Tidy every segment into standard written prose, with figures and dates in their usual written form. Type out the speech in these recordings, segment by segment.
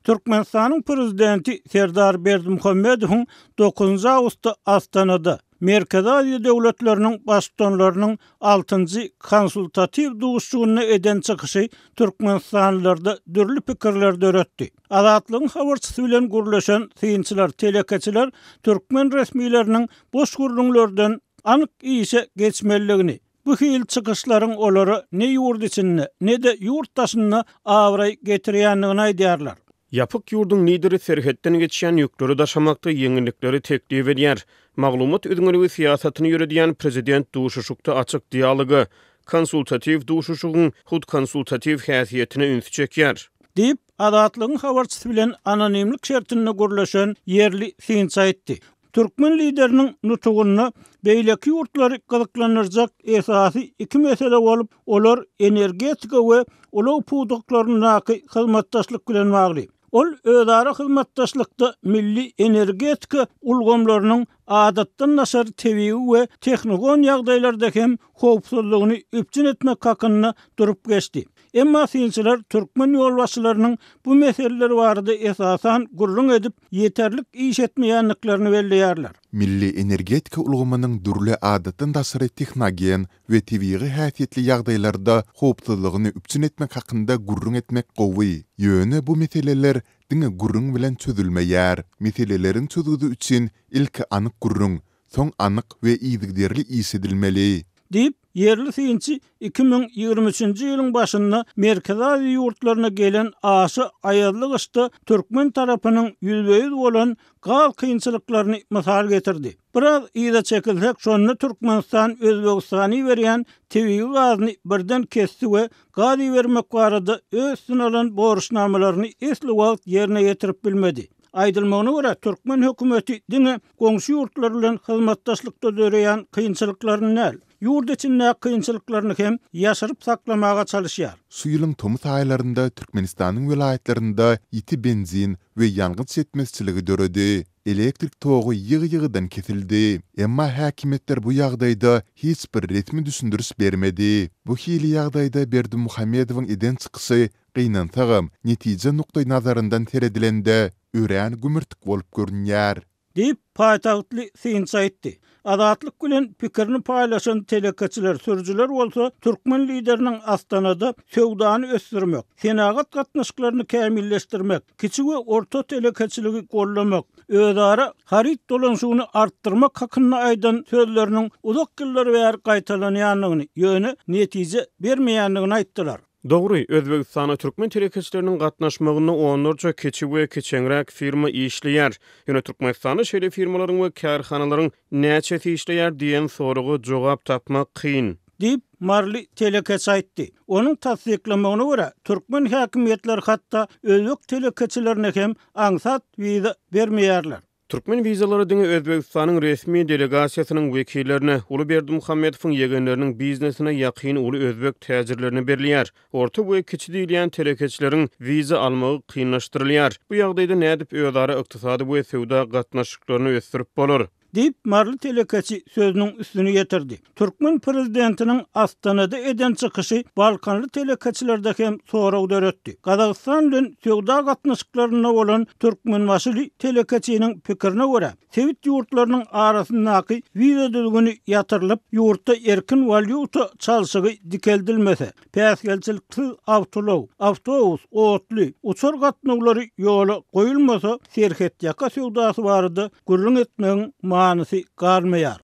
Türkmenistanyň Prezidenti Serdar Berdimuhamedowyň dokuzynjy awgustda Astanada Merkezi Aziýa döwletleriniň Baştutanlarynyň altynjy konsultatiw duşuşygynda eden çykyşy türkmenistanlylarda dürli pikirleri döretdi. Azatlygyň habarçysy bilen gürleşen synçylar, telekeçiler türkmen resmileriniň boş gürrüňlerden anyk işe geçmelidigini, bu hili çykyşlaryň olara ne ýurt içinde, ne-de ýurt daşynda abraý getirýändigini aýdýarlar. Ýapyk ýurduň lideri serhetden geçýän ýükleri daşamakda ýeňillikleri teklip edýär. Maglumat üzňeligi syýasatyny ýöredýän prezident duşuşykda açyk dialoga, konsultatiw duşuşygyň hut konsultatiw häsiýetine ünsi çekýär. Diýip, Azatlygyň habarçysy bilen anonimlik şertinde gürleşen ýerli synçy aýtdy. Türkmen Lideriniň nutugynda beýleki ýurtlary gyzyklandyrjak esasy iki mesele bolup, olar energetika we ulag pudaklaryndaky hyzmatdaşlyk bilen bagly. Ol özara hyzmatdaşlykda milli energetika ulgamlarynyň adatdan daşary tebigy we tehnogen ýagdaýlarda hem howpsuzlygyny üpjün etmek hakynda durup geçdi. Emma synçylar türkmen ýolbaşçylarynyň bu meseleler barada esasan gürrüň edip, ýeterlik iş etmeýändiklerini belleýärler. Milli energetika ulgamynyň dürli adatdan daşary tehnogen we tebigy häsiýetli ýagdaýlarda howpsuzlygyny üpjün etmek hakynda gürrüň etmek gowy. Ýöne bu meseleler diňe gürrüň bilen çözülmeýär. Meseleleriň çözgüdi üçin ilki anyk gürrüň, soň anyk we yzygiderli iş edilmeli. Diýip, ýerli synçy 2023-nji ýylyň başynda Merkezi Aziýa ýurtlaryna gelen aşa aýazly gyşda türkmen tarapynyň ýüzbe-ýüz bolan gaz kynçylyklaryny mysal getirdi. Biraz yza çekilsek, şonda Türkmenistan Özbegistana iberýän tebigy gazyny birden kesdi we gaz ibermek barada öz üstüne alan borçnamalaryny esli wagt ýerine ýetirip bilmedi. Aýdylmagyna görä, türkmen hökümeti diňe goňşy ýurtlar bilen hyzmatdaşlykda döreýän kynçylyklaryny däl, ýurt içindäki kynçylyklaryny hem ýaşyryp saklamaga çalyşýar. Şu ýylyň tomus aýlarynda Türkmenistanyň welaýatlarynda ýiti benzin we ýangyç ýetmezçiligi döredi. Elektrik togy ýygy-ýygydan kesildi. Emma häkimiýetler bu ýagdaýda hiç bir resmi düşündiriş bermedi. Bu hili ýagdaýda Berdimuhamedowyň eden çykyşy Gynansagam, netije nukdaýnazaryndan seredilende, örän gümürtik bolup görünýär. Diýip, paýtagtly synçy aýtdy. Azatlyk bilen pikirini paýlaşan telekeçiler, sürüjiler bolsa türkmen lideriniň Astanada söwdany ösdürmek, senagat gatnaşyklaryny kämilleşdirmek, kiçi we orta telekeçiligi goldamak, özara haryt dolanyşygyny artdyrmak hakynda aýdan sözleriniň uzak ýyllar bäri gaýtalanýandygyny, ýöne netije bermeýändigini aýtdylar. Dogry, Özbegistanda türkmen telekeçileriniň gatnaşmagynda onlarça kiçi we kiçeňräk firma işleýär. Ýöne Türkmenistanda şeýle firmalaryň we kärhanalaryň näçesi işleýär diýen soraga jogap tapmak kyn. Diýip, maryly telekeçi aýtdy. Onuň tassyklamagyna görä, türkmen häkimiýetleri hatda özbek telekeçilerine hem aňsat wiza bermeýärler. Türkmen wizalary diňe Özbegistanyň resmi delegasiýasynyň wekillerine, uly Berdimuhamedowyň ýegenleriniň biznesine ýakyn uly özbek täjirlerine berilýär. Orta we kiçi diýilýän telekeçileriň wiza almagy kynlaşdyrylýar. Bu ýagdaýda nädip özara ykdysady we söwda gatnaşyklaryny ösdürip bolar? Diýip, maryly telekeçi sözüniň üstüni ýetirdi. Türkmen prezidentiniň Astanada eden çykyşy balkanly telekeçilerde hem sorag döretdi. Gazagystan bilen söwda gatnaşyklarynda bolan türkmenbaşyly telekeçiniň pikirine görä, sebit ýurtlarynyň arasyndaky wiza düzgüni ýatyrylyp, ýurtda erkin walýuta çalşygy dikeldilmese, päsgelçiliksiz awtoulag, awtobus, otly, uçar gatnawlary ýola goýulmasa, serhetýaka söwdasy barada gürrüň etmegiň manysy galmaýar.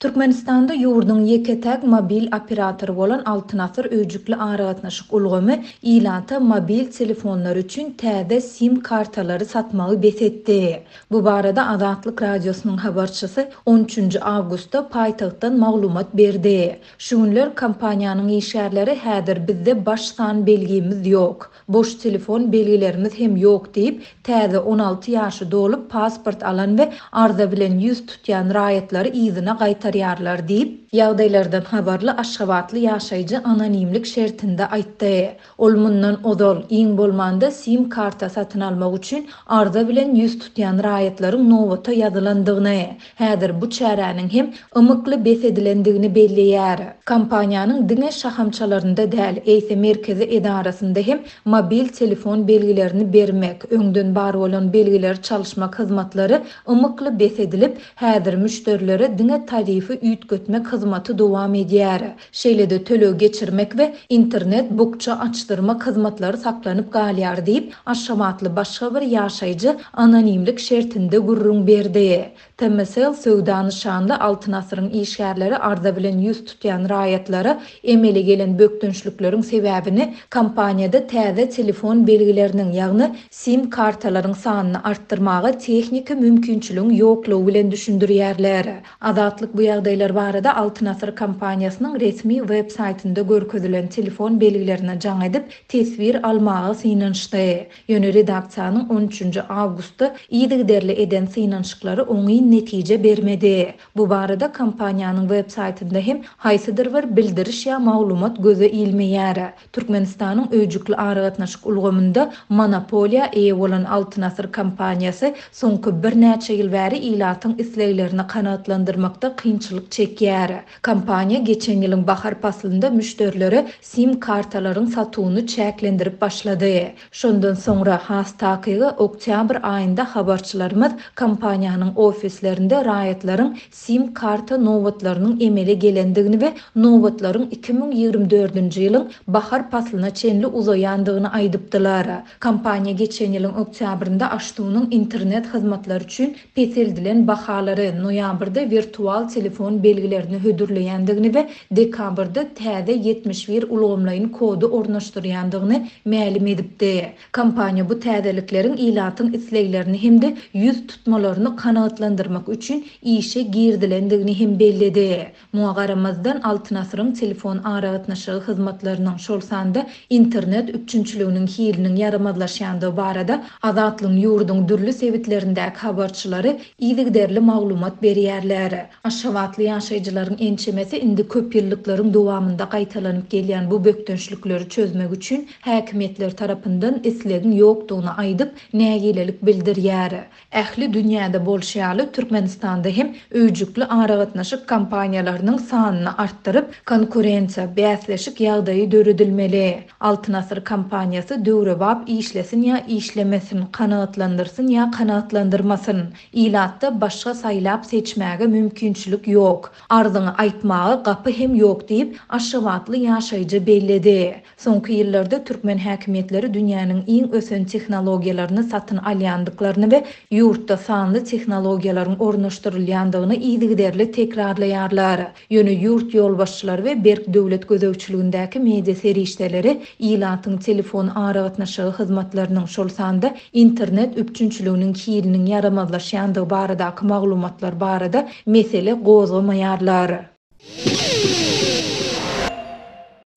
Türkmenistanda ýurduň ýeke-täk mobil operatory bolan Altyn Asyr öýjükli aragatnaşyk ulgamy ilata mobil telefonlar üçin täze sim kartalary satmagy bes etdi. Bu barada Azatlyk Radiosynyň habarçysy on üçünji awgustda paýtagtdan maglumat berdi. Şu günler kompaniýanyň işgärleri häzir bizde baş san belgimiz ýok. Boş telefon belgilerimiz hem ýok diýip, täze 16 ýaşy dolup pasport alan we arza bilen 100 tutýan raýatlary yzyna gaýtarýarlar. gaýtarýarlar diýip, ýagdaýlardan habarly aşgabatly ýaşaýjy anonimlik şertinde aýtdy. Ol mundan ozal, iň bolmanda sim karta satyn almak üçin arza bilen ýüz tutýan raýatlaryň nobata ýazylandygyny, häzir bu çäräniň hem ymykly bes edilendigini belleýär. Kompaniýanyň diňe şahamçalarynda däl, eýse merkezi edarasynda hem mobil telefon belgilerini bermek, öňden bar bolan belgileri çalyşmak hyzmatlary ymykly bes edilip, häzir müşderilere diňe tarifi üýtgetmek hyzmaty dowam edýär. Şeýle-de töleg geçirmek we internet bukja açdyrmak hyzmatlary saklanyp galýar diýip, aşgabatly başga bir ýaşaýjy anonimlik şertinde gürrüň berdi. TMSL söwda nyşanly Altyn asyryň işgärleri arza bilen ýüz tutýan raýatlara emele gelen bökdençlikleriň sebäbini kompaniýada täze telefon belgileriniň, ýagny sim kartalaryň sanyny artdyrmaga tehniki mümkinçiligiň ýoklugy bilen düşündirýärler. Azatlyk bu ýagdaýlar barada Altyn Asyr kompaniýasynyň resmi web saýtynda görkezilen telefon belgilerine jaň edip, teswir almaga synanyşdy. Ýöne redaksiýanyň on üçünji awgustda yzygiderli eden synanyşyklary oňyn netije bermedi. Bu barada kompaniýanyň web saýtynda hem haýsydyr bir bildiriş ýa maglumat göze ilmeýär. Türkmenistanyň öýjükli aragatnaşyk ulgamynda monopoliýa eýe bolan Altyn Asyr kompaniýasy soňky birnäçe ýyl bäri ilatyň isleglerini kanagatlandyrmakda kynçylyk çekýär. Kompaniýa geçen ýylyň bahar paslynda müşderilere sim kartalaryň satuwyny çäklendirip başlady. Şondan soňra, has takygy, oktýabr aýynda habarçylarymyz kompaniýanyň ofislerinde raýatlaryň sim karta nobatlarynyň emele gelendigini we nobatlaryň 2024-nji ýylyň bahar paslyna çenli uzaýandygyny aýdypdylar. Kompaniýa geçen ýylyň oktýabrynda AŞTU-nyň internet hyzmatlary üçin peseldilen bahalary, noýabrda wirtual telefon belgilerini hödürleýändigini we dekabrda täze 71 ulgamlaýyn kody ornaşdyrýandygyny mälim edipdi. Kompaniýa bu täzelikleriň ilatyň isleglerini hem-de ýüz tutmalaryny kanagatlandyrmak üçin işe girizilendigini hem belledi. Muňa garamazdan, Altyn asyryň telefon aragatnaşygy hyzmatlarynyň, şol sanda internet üpjünçiliginiň hiliniň ýaramazlaşýandygy barada Azatlygyň ýurduň dürli sebitlerindäki habarçylary yzygiderli maglumat berýärler. Aşgabatly ýaşaýjylaryň ençemesi indi köp ýyllyklaryň dowamynda gaýtalanyp gelýän bu bökdençlikleri çözmek üçin häkimiýetler tarapyndan islegiň ýokdugyny aýdyp, nägilelik bildirýär. Ähli dünýäde bolşy ýaly, Türkmenistanda hem öýjükli aragatnaşyk kompaniýalarynyň sanyny artdyryp, konkurensiýa, bäsleşik ýagdaýy döredilmeli. Altyn Asyr kompaniýasy döwrebap işlesin ýa işlemesin, kanagatlandyrsyn ýa kanagatlandyrmasyn, ilatda başga saýlap-seçmäge mümkinçilik ýok. Arzyňy aýtmaga gapy hem ýok diýip, aşgabatly ýaşaýjy belledi. Soňky ýyllarda türkmen häkimiýetleri dünýäniň iň ösen tehnologiýalaryny satyn alýandyklaryny we ýurtda sanly tehnologiýalaryň ornaşdyrylýandygyny yzygiderli tekrarlaýarlar. Ýöne ýurt ýolbaşçylary we berk döwlet gözegçiligindäki media serişdeleri ilatyň telefon aragatnaşygy hyzmatlarynyň, şol sanda internet üpjünçiliginiň hiliniň ýaramazlaşýandygy baradaky maglumatlar barada mesele gozgamaýarlar.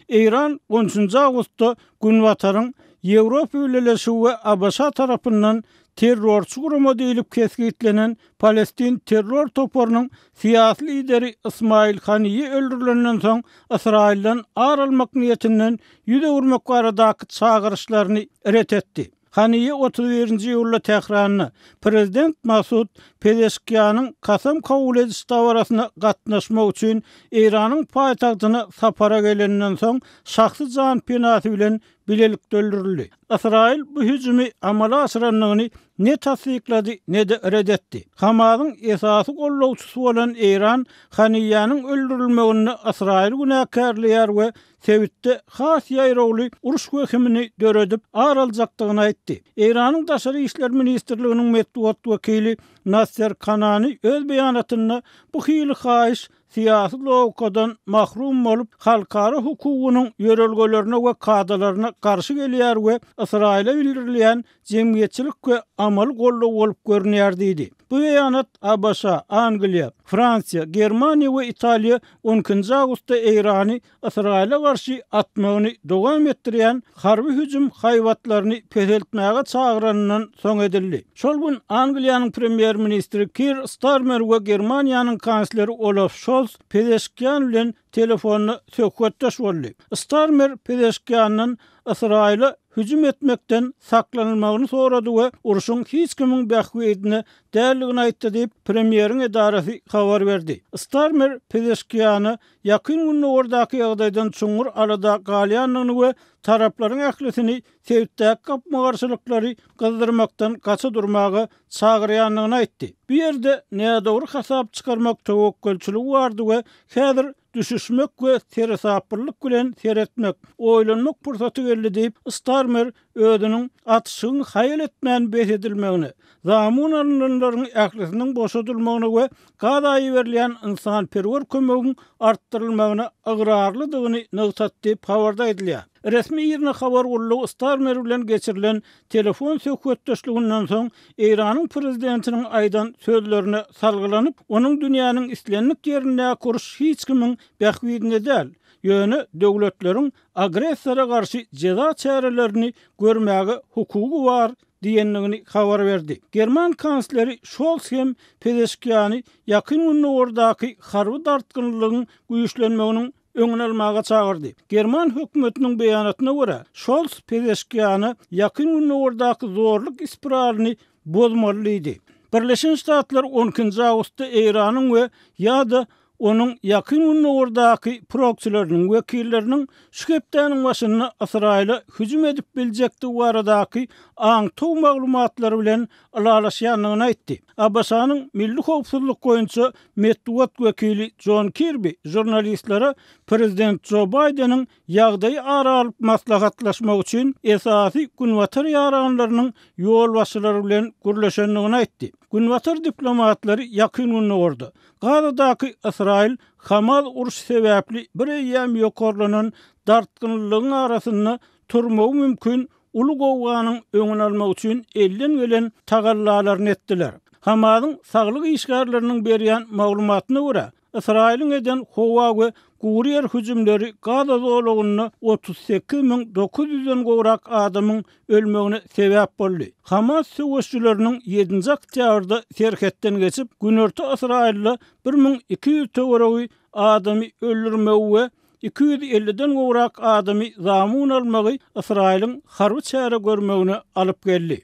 Eýran on üçünji awgustda Günbataryň Ýewropa Bileleşigi we ABŞ tarapyndan terrorçy gurama diýlip kesgitlenen Palestin terror toparynyň syýasy lideri Ysmaýyl Haniýe öldürilenden soň Ysraýyldan ar almak niýetinden ýüz öwürmek baradaky çagyryşlaryny ret etdi. Haniýe 31-nji iýulda Tähranda prezident Masud Pezeşkianyň kasam kabul ediş dabarasyna gatnaşmak üçin Eýranyň paýtagtyna sapara geleninden soň şahsy janpenasy bilen bilelikde öldürildi. Ysraýyl bu hüjümi amala aşyrandygyny ne tassyklady, ne-de ret etdi. Hamasyň esasy goldawçysy bolan Eýran Haniýäniň öldürilmeginde Ysraýyly günäkärleýär we sebitde has ýaýrawly uruş wehimini döredip, ar aljakdygyny aýtdy. Eýranyň Daşary işler ministrliginiň metbugat wekili Nasser Kanani öz beýanatynda bu hili haýyş syýasy logikadan mahrum bolup, halkara hukugynyň ýörelgelerine we kadalaryna garşy gelýär we Ysraýyla bildirilýän jemgyýetçilik we amaly goldaw bolup görünýär diýdi. Bu beýanat ABŞ, Angliýa, Fransiýa, Germaniýa we Italiýa on ikinji awgustda Eýrany Ysraýyla garşy atmagyny dowam etdirýän harby hüjüm haýbatlaryny peseltmäge çagyranyndan soň edildi. Şol gün Angliýanyň premýer-ministri Kir Starmer we Germaniýanyň kansleri Olaf Şols. Şolz Pezeşkian bilen telefonda söhbetdeş boldy. Starmer Pezeşkiandan Ysraýyla hüjüm etmekden saklanylmagyny sorady we urşuň hiç kimiň bähbidine däldigini aýtdy diýip, premýeriň edarasy habar berdi. Starmer Pezeşkiana Ýakyn Gündogardaky ýagdaýdan çuňňur alada galýandygyny we taraplaryň ählisini sebitdäki gapma-garşylyklary gyzdyrmakdan gaça durmaga çagyrýandygyny aýtdy. Bu ýerde nädogry hasap çykarmak töwekgelçiligi bardy we häzir düşüşmek we seresaplylyk bilen seretmek, oýlanmak pursaty geldi diýip, Starmer özüniň atyşygyň haýal etmän bes edilmegine, zamun alynanlaryň ählisiniň boşadylmagyna we Gaza iberilýän ynsanperwer kömegiň artdyrylmagyna ygrarlydygyny nygtady diýip, habarda aýdylýar. Resmi IRNA habar gullugy Starmer bilen geçirilen telefon söhbetdeşliginden soň Eýranyň prezidentiniň aýdan sözlerine salgylanyp, onuň dünýäniň islendik ýerindäki uruş hiç kimiň bähbidine däl, ýöne döwletleriň agressora garşy jeza çärelerini görmäge hukugy bar diýendigini habar berdi. German kansleri Şolz hem Pezeşkiany Ýakyn Gündogardaky harby dartgynlylygyň güýçlenmeginiň öňüni almaga çagyrdy. German hökümetiniň beýanatyna görä, Şolz Pezeşkiana Ýakyn Gündogardaky zorluk spiralyny bozmaly diýdi. Birleşen Ştatlar on ikinji awgustda Eýranyň we ýa-da onuň Ýakyn Gündogardaky proksileriniň wekilleriniň şu hepdäniň başynda Ysraýyla hüjüm edip biljekdigi baradaky aňtaw maglumatlary bilen ylalaşýandygyny aýtdy. ABŞ-nyň Milli howpsuzlyk boýunça metbugat wekili Jon Kirbi žurnalistlere prezident Jo Baýdeniň ýagdaýy ara alyp maslahatlaşmak üçin esasy Günbatar ýaranlarynyň ýolbaşçylary bilen gürleşendigini aýtdy. Günbatar diplomatlary Ýakyn Gündogarda, Gazadaky Ysraýyl, Hamas urşy sebäpli bir eýýäm ýokarlanan dartgynlylygyň arasynda turmagy mümkin uly gowganyň öňüni almak üçin elden gelen tagallalaryny etdiler. Hamasyň saglyk işgärleriniň berýän maglumatyna görä, Ysraýylyň eden howa we gury ýer hüjümleri Gaza zolagynda 38 900-den gowrak adamyň ölmegine sebäp boldy. Hamas söweşijileriniň ýedinji oktýabrda serhetden geçip, günorta Ysraýylda 1200 töweregi adamy öldürmegi we 250-den gowrak adamy zamun almagy Ysraýylyň harby çäre görmegine alyp geldi.